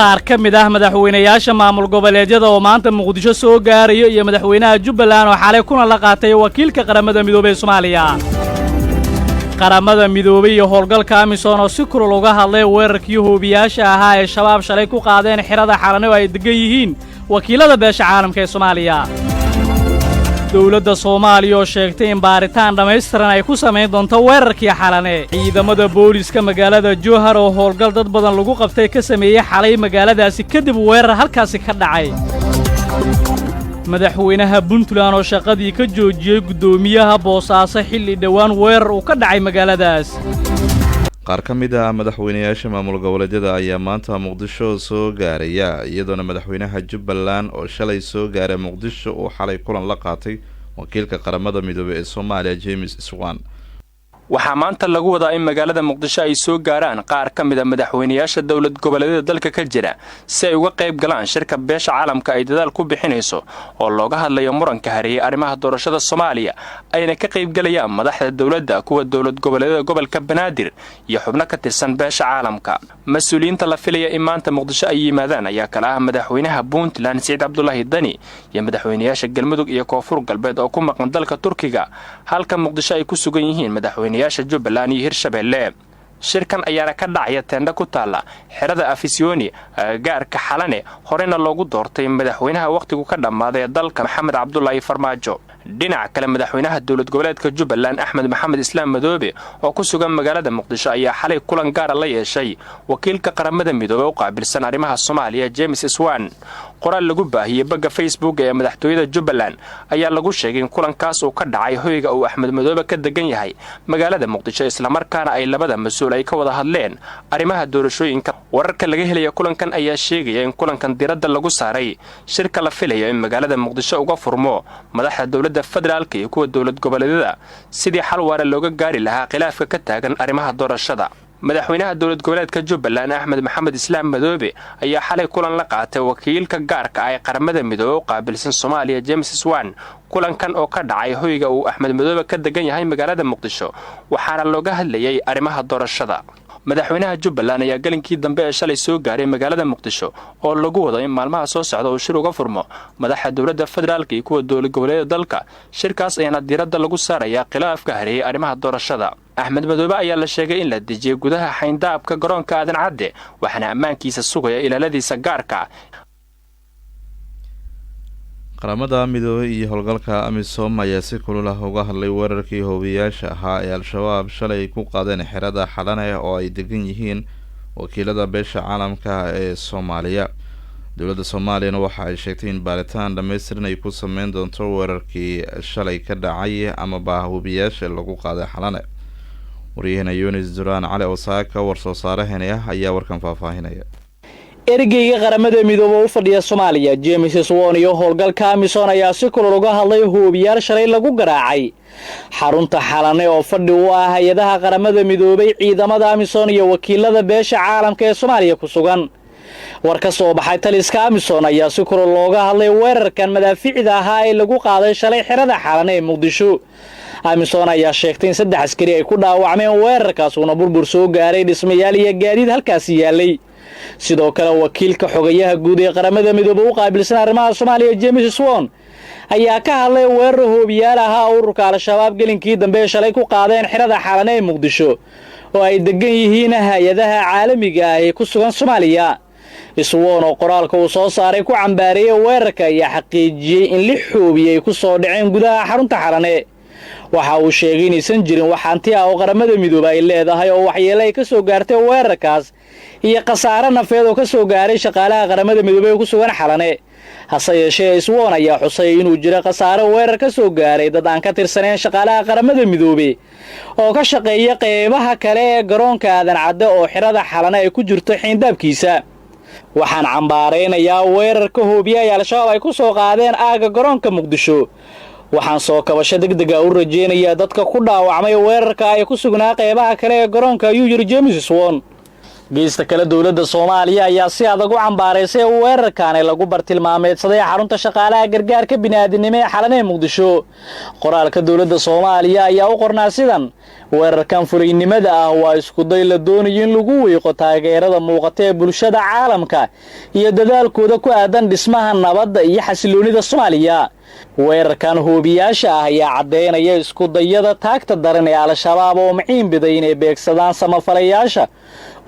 Qaar ka mid ah madaxweynayaasha maamul goboleedyada oo maanta Muqdisho soo gaarayo iyo madaxweynaha Jubbaland oo xalay kuna la qaatay wakiilka Qaramada Midoobey ee Soomaaliya. Qaramada Midoobey iyo howlgalka AMISOM oo si kulul uga hadlay weerarkii hoobiyaasha ahaa ee Shabaab shalay ku qaadeen xerada Xalane oo ay deggan yihiin wakiilada beesha caalamka ee Soomaaliya. Dowladda Soomaaliya oo sheegtay in baaritaan dhammaystiran ay ku samayn doonto weerarkii Xalane. Ciidamada booliska magaalada Jowhar oo howlgal dad badan lagu qabtay ka sameeyey xalay magaaladaasi kadib weerar halkaasi ka dhacay. Madaxweynaha Puntland oo shaqadii ka joojiyey guddoomiyaha Boosaaso xilli dhowaan weerar uu ka dhacay magaaladaas. Qaar ka mid ah madaxweynayaasha maamul goboleedyada ayaa maanta Muqdisho soo gaaraya, iyadoona madaxweynaha Jubbaland oo shalay soo gaaray Muqdisho uu xalay kulan la qaatay wakiilka Qaramada Midoobey ee Soomaaliya, James Swan. Waxaa maanta lagu wadaa in magaalada Muqdisho ay soo gaaraan qaar ka mid ah madaxweynayaasha dowlad goboleedyada dalka ka jira, si ay uga qayb galaan shirka beesha caalamka ay dadaal ku bixinayso oo looga hadlayo muranka hareeyay arrimaha doorashada Soomaaliya, ayna ka qaybgalayaan madaxda dowladda, kuwa dowlad goboleedyada, gobolka Banaadir iyo xubno ka tirsan beesha caalamka. Mas-uuliyiinta la filaya in maanta Muqdisho ay yimaadaan ayaa kala ah madaxweynaha Puntland, Siciid Cabdulaahi Dani, iyo madaxweynayaasha Galmudug iyo Koonfur Galbeed oo ku maqan dalka Turkiga, halka Muqdisho ay ku sugan yihiin madaxweynayaasha Jubbaland iyo Hirshabelle. Shirkan ayaana ka dhacaya teendha ku taalla xerada Afisyooni, gaarka Xalane, horeyna loogu doortay madaxweynaha wakhtigu ka dhammaaday ee dalka, Maxamed Cabdulaahi Farmaajo. Dhinaca kale, madaxweynaha dowlad goboleedka Jubbaland, Axmed Maxamed Islaam Madoobe, oo ku sugan magaalada Muqdisho, ayaa xalay kulan gaara la yeeshay wakiilka Qaramada Midoobey u qaabilsan arrimaha Soomaaliya, James Swan. Qoraal lagu baahiyey bagga Facebook ee madaxtooyada Jubbaland ayaa lagu sheegay in kulankaas uu ka dhacay hoyga uu Axmed Madoobe ka degan yahay magaalada Muqdisho, islamarkaana ay labada mas-uul ay ka wada hadleen arrimaha doorashooyinka. Wararka laga helaya kulankan ayaa sheegaya in kulankan diradda lagu saaray shirka la filayo in magaalada Muqdisho uga furmo madaxda dowladda federaalka iyo kuwa dowlad goboleedyada, sidii xal waara looga gaari lahaa khilaafka ka taagan arrimaha doorashada. Madaxweynaha dowlad goboleedka Jubbaland, Axmed Maxamed Islaam Madoobe, ayaa xalay kulan la qaatay wakiilka gaarka ah ee Qaramada Midoobey u qaabilsan Soomaaliya, James Swan. Kulankan oo ka dhacay hoyga uu Axmed Madoobe ka degan yahay magaalada Muqdisho, waxaana looga hadlayay arrimaha doorashada. Madaxweynaha Jubbaland ayaa gelinkii dambe ee shalay soo gaaray magaalada Muqdisho, oo lagu wado in maalmaha soo socda uu shir uga furmo madaxa dowladda federaalka iyo kuwa dowlad goboleeda dalka. Shirkaas ayaana diiradda lagu saarayaa khilaafka hareeyay arrimaha doorashada. Axmed Madoobe ayaa la sheegay in la dejiyey gudaha xayndaabka garoonka Aadan Cadde, waxaana ammaankiisa sugaya ilaaladiisa gaarka. Qaramada Midoobey iyo howlgalka AMISOM ayaa si kulul ah uga hadlay weerarkii hoobiyaasha ahaa ee Al-Shabaab shalay ku qaadeen xerada Xalane oo ay degan yihiin wakiilada beesha caalamka ee Soomaaliya. Dowladda Soomaaliyana waxa ay sheegtay in baaritaan dhammaystiran ay ku sameyn doonto weerarkii shalay ka dhacay amaba hoobiyaasha lagu qaaday Xalane. Waryaheena Yunis Duraan Cali Osaaka, war-soo saarahani ah, ayaa warkan faahfaahinaya. Ergeyga Qaramada Midoobe u fadhiya Soomaaliya, James Swan, iyo howlgalka AMISOM ayaa si kulul uga hadlay hoobiyaal shalay lagu garaacay xarunta Xalane oo fadhi u ah hay-adaha Qaramada Midoobay, ciidamada AMISOM iyo wakiilada beesha caalamka ee Soomaaliya ku sugan. War ka soo baxay taliska AMISOM ayaa si kulul looga hadlay weerarkan madaafiicda ahaa ee lagu qaaday shalay xerada Xalane ee Muqdisho. AMISOM ayaa sheegtay in saddex askari ay ku dhaawacmeen weerarkaas, uuna burbur soo gaaray dhismayaal iyo gaadiid halkaasi yaalay. Sidoo kale, wakiilka xogayaha guud ee Qaramada Midoobe u qaabilsan arrimaha Soomaaliya, James Swan, ayaa ka hadlay weerar hoobiyaal ahaa ururka Al-Shabaab gelinkii dambe shalay ku qaadeen xerada Xalane ee Muqdisho oo ay degan yihiin hay-adaha caalamiga ah ee ku sugan Soomaaliya. Swan oo qoraalka uu soo saaray ku cambaareeyey weerarka ayaa xaqiijiyey in lix hoobiye ay ku soo dhaceen gudaha xarunta Xalane. Waxa uu sheegay inaysan jirin wax hanti ah oo Qaramada Midoobe ay leedahay oo waxyeele ay ka soo gaartay weerarkaas iyo khasaare nafeed oo ka soo gaaray shaqaalaha Qaramada Midoobey ee ku sugan Xalane. Hase yeeshee, Swan ayaa xusay inuu jiro khasaare weerar ka soo gaaray dad aan ka tirsanayn shaqaalaha Qaramada Midoobe oo ka shaqeeya qeybaha kale ee garoonka Aadan Cadde oo xerada Xalane ay ku jirto xayndaabkiisa. "Waxaan cambaaraynayaa weerarka hoobiye ay Al-Shabaab ay ku soo qaadeen aagga garoonka Muqdisho. Waxaan soo kabasho degdega u rajaynayaa dadka ku dhaawacmay weerarka ay ku sugnaa qeybaha kale ee garoonka," ayuu yidhi James Swan. Geesta kale, dowladda Soomaaliya ayaa si adag u cambaaraysay weerarkaani lagu bartilmaameedsaday xarunta shaqaalaha gargaarka bini'aadinimo ee Xalane ee Muqdisho. Qoraalka dowladda Soomaaliya ayaa u qornaa sidan: "Weerarkan fulaynimada ah waa iskuday la doonayo in lagu wiiqo taageerada muuqata ee bulshada caalamka iyo dadaalkooda ku aadan dhismaha nabadda iyo xasiloonida Soomaaliya. Weerarkan hoobiyaasha ah ayaa caddeynaya iskudayada taagta daran ee Al-Shabaab oo maciin biday inay beegsadaan samafalayaasha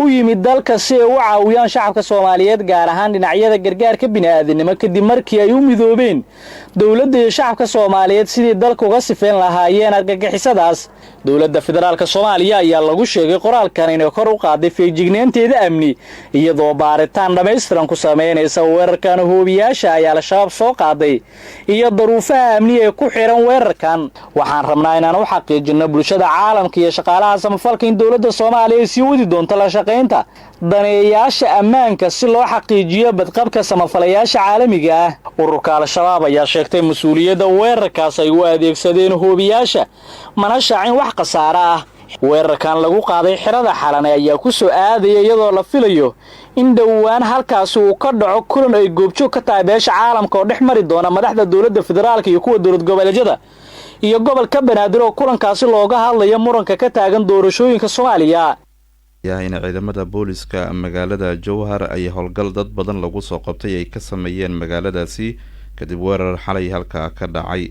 u yimid dalka si ay u caawiyaan shacabka Soomaaliyeed, gaar ahaan dhinacyada gargaarka bini'aadinimo, kadib markii ay u midoobeen dowladda iyo shacabka Soomaaliyeed sidii dalka uga sifeyn lahaayeen argagixisadaas." Dowladda Federaalka Soomaaliya ayaa lagu sheegay qoraalkan inay kor u qaaday feejignaanteeda amni, iyadoo baaritaan dhammaystiran ku sameynaysa weerarkan hoobiyaasha ay Al-Shabaab soo qaaday iyo daruufaha amni ee ku xiran weerarkan. "Waxaan rabnaa inaan u xaqiijinno bulshada caalamka iyo shaqaalaha samafalka in dowladda Soomaaliya ay sii wadi doonto la shaqaynta daneeyayaasha ammaanka si loo xaqiijiyo badqabka samafalayaasha caalamiga ah." Ururka Al-Shabaab ayaa sheegtay mas-uuliyadda weerarkaas ay u adeegsadeen hoobiyaasha, mana shaacin wax khasaare ah. Weerarkan lagu qaaday xerada Xalane ayaa ku soo aadaya iyadoo la filayo in dhowaan halkaasi uu ka dhaco kulan ay goobjoog ka tahay beesha caalamka oo dhex mari doona madaxda dowladda federaalka iyo kuwa dowlad goboleedyada iyo gobolka Banaadir, oo kulankaasi looga hadlayo muranka ka taagan doorashooyinka Soomaaliya. In ciidamada booliska magaalada Jowhar ay howlgal dad badan lagu soo qabtay ay ka sameeyeen magaaladaasi kadib weerar xalay halkaa ka dhacay.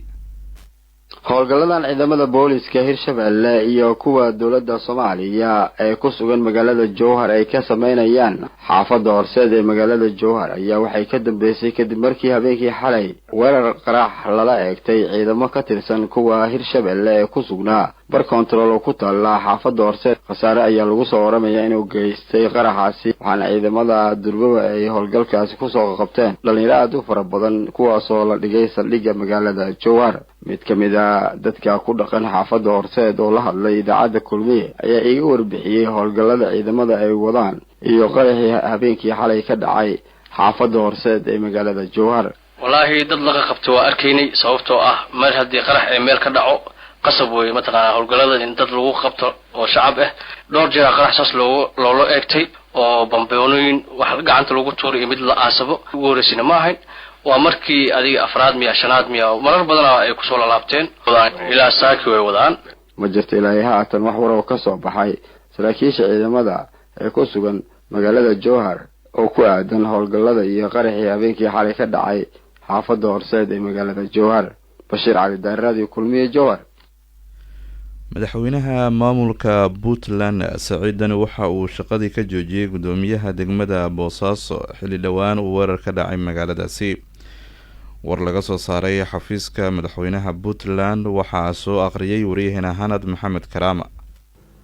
Howlgalladan ciidamada booliska Hirshabelle iyo kuwa dowladda Soomaaliya ee ku sugan magaalada Jowhar ay ka sameynayaan xaafadda Horseed ee magaalada Jowhar ayaa waxay ka dambeysay kadib markii habeenkii xalay weerar qarax lala eegtay ciidamo ka tirsan kuwa Hirshabelle ee ku sugnaa bar kontarool oo ku taalla xaafadda Horseed. Khasaare ayaa lagu soo waramaya inuu geystay qaraxaasi, waxaana ciidamada durbaba ay howlgalkaasi kusoo qabteen dhalinyaro aada u fara badan, kuwaasoo la dhigay saldhigga magaalada Jowhar. Mid ka mid a dadka ku dhaqan xaafadda Horseed oo la hadlay idaacadda Kulmiye ayaa iiga warbixiyey howlgallada ciidamada ay wadaan iyo qaraxii habeenkii xalay ka dhacay xaafadda Horseed ee magaalada Jowhar. Wallaahi, dad laga qabtay waa arkaynay, sababtoo ah meel haddii qarax ee meel ka dhaco, qasab weeye mataqaanaa howlgallada in dad lagu qabto oo shacab ah. Dhowr jeeraa qarax saas loogu loola eegtay oo bamboonooyin wax gacanta lagu tuuray iyo mid la aasabo. Ugu horreysayna ma ahayn, waa markii adiga afraad miya, shanaad miya, marar badana ay kusoo lalaabteen. Ilaa saaki way wadaan. Ma jirto ilaahay haatan wax war oo ka soo baxay saraakiisha ciidamada ee ku sugan magaalada Jowhar oo ku aadan howlgallada iyo qaraxii habeenkii xalay ka dhacay xaafadda Horseed ee magaalada Jowhar. Bashiir Cali Daariraadii, Kulmiye, Jowhar. Madaxweynaha maamulka Puntland Saciid Dani waxa uu shaqadii ka joojiyey guddoomiyaha degmada Boosaaso xilli dhowaan uu weerar ka dhacay magaaladaasi. War laga soo saaray xafiiska madaxweynaha Puntland waxaa soo aqriyay waryaheena Hanad Maxamed Karaama.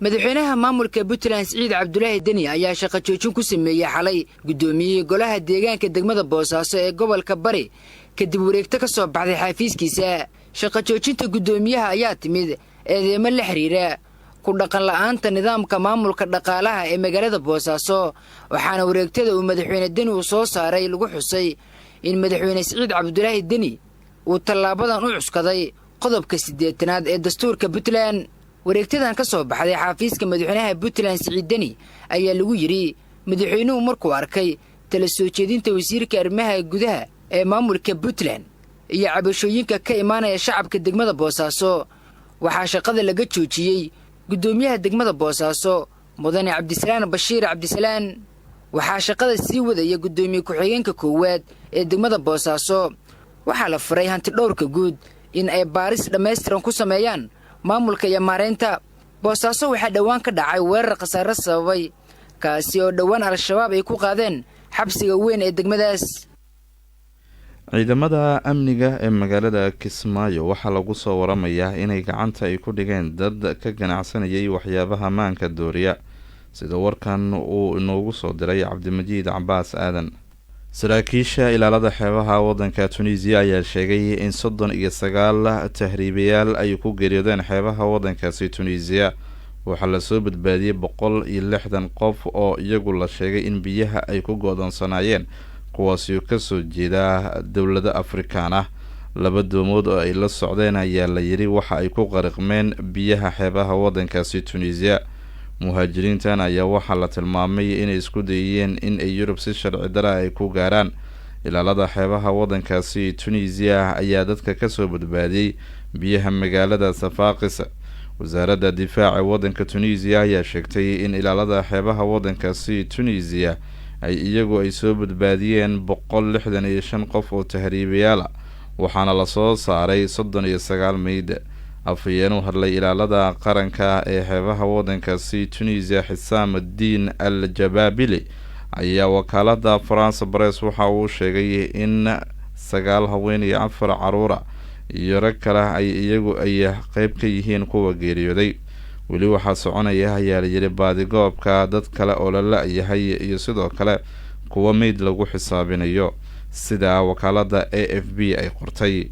Madaxweynaha maamulka Puntland Siciid Cabdulaahi Deni ayaa shaqo joojin ku sameeyey xalay guddoomiyihii golaha deegaanka degmada Boosaaso ee gobolka Bari, kadib wareegto ka soo baxday xafiiskiisa. Shaqo joojinta guddoomiyaha ayaa timid eedeemo la xiriira ku dhaqan la'aanta nidaamka maamulka dhaqaalaha ee magaalada Boosaaso, waxaana wareegtada uu madaxweyne Deni uu soo saaray lagu xusay in madaxweyne Siciid Cabdulaahi Deni uu tallaabadan u cuskaday qodobka 80aad ee dastuurka Puntland. Wareegtadan ka soo baxday xafiiska madaxweynaha Puntland Siciid Deni ayaa lagu yidhi: "Madaxweynuhu markuu arkay tala soo jeedinta wasiirka arrimaha gudaha ee maamulka Puntland iyo cabashooyinka ka imaanaya shacabka degmada Boosaaso, waxaa shaqada laga joojiyey guddoomiyaha degmada Boosaaso, mudane Cabdisalaan Bashiir Cabdisalaan. Waxaa shaqada sii wadaya guddoomiye ku-xigeenka koowaad ee degmada Boosaaso. Waxaa la faray hanti dhowrka guud in ay baaris dhammaystiran ku sameeyaan maamulka iyo maareynta Boosaaso." Waxaa dhowaan ka dhacay weerar khasaare sababay, kaasi oo dhowaan Al-Shabaab ay ku qaadeen xabsiga weyn ee degmadaas. Ciidamada amniga ee magaalada Kismaayo waxaa lagu soo waramayaa inay gacanta ay ku dhigeen dad ka ganacsanayay waxyaabaha maanka dooriya, sida warkan uu inoogu soo diray Cabdimajiid Cabaas Aadan. Saraakiisha ilaalada xeebaha wadanka Tunisiya ayaa sheegay in 39 tahriibayaal ay ku geeriyoodeen xeebaha wadankaasi Tunisiya. Waxaa lasoo badbaadiyey 160 qof oo iyagu la sheegay in biyaha ay ku go-doonsanaayeen, kuwaasi kasoo jeeda dowlado Afrikaan ah. Laba doomood oo ay la socdeen ayaa la yidhi waxa ay ku qariqmeen biyaha xeebaha wadankaasi Tunisiya. Muhaajiriintan ayaa waxaa la tilmaamay inay isku dayeen in ay Yurub si sharci dara ay ku gaaraan. Ilaalada xeebaha waddankaasi Tunisiya ayaa dadka kasoo badbaadiyey biyaha magaalada Safaaqis. Wasaaradda difaaca waddanka Tunisiya ayaa sheegtay in ilaalada xeebaha waddankaasi Tunisiya ay iyagu ay soo badbaadiyeen 165 qof oo tahriibayaal ah, waxaana lasoo saaray 39 meyd. Afhayeen u hadlay ilaalada qaranka ee xeebaha waddankaasi Tunisiya, Xisaam addiin al Jabaabili, ayaa wakaalada France Press waxa uu sheegay in 9 haween iyo 4 caruura iyo rag kale ay iyagu ay qeyb ka yihiin kuwa geeriyooday. Weli waxaa soconaya, ayaa layidhi, baadigoobka dad kale oo la la-yahay iyo sidoo kale kuwa meyd lagu xisaabinayo, sida wakaalada AFP ay qortay.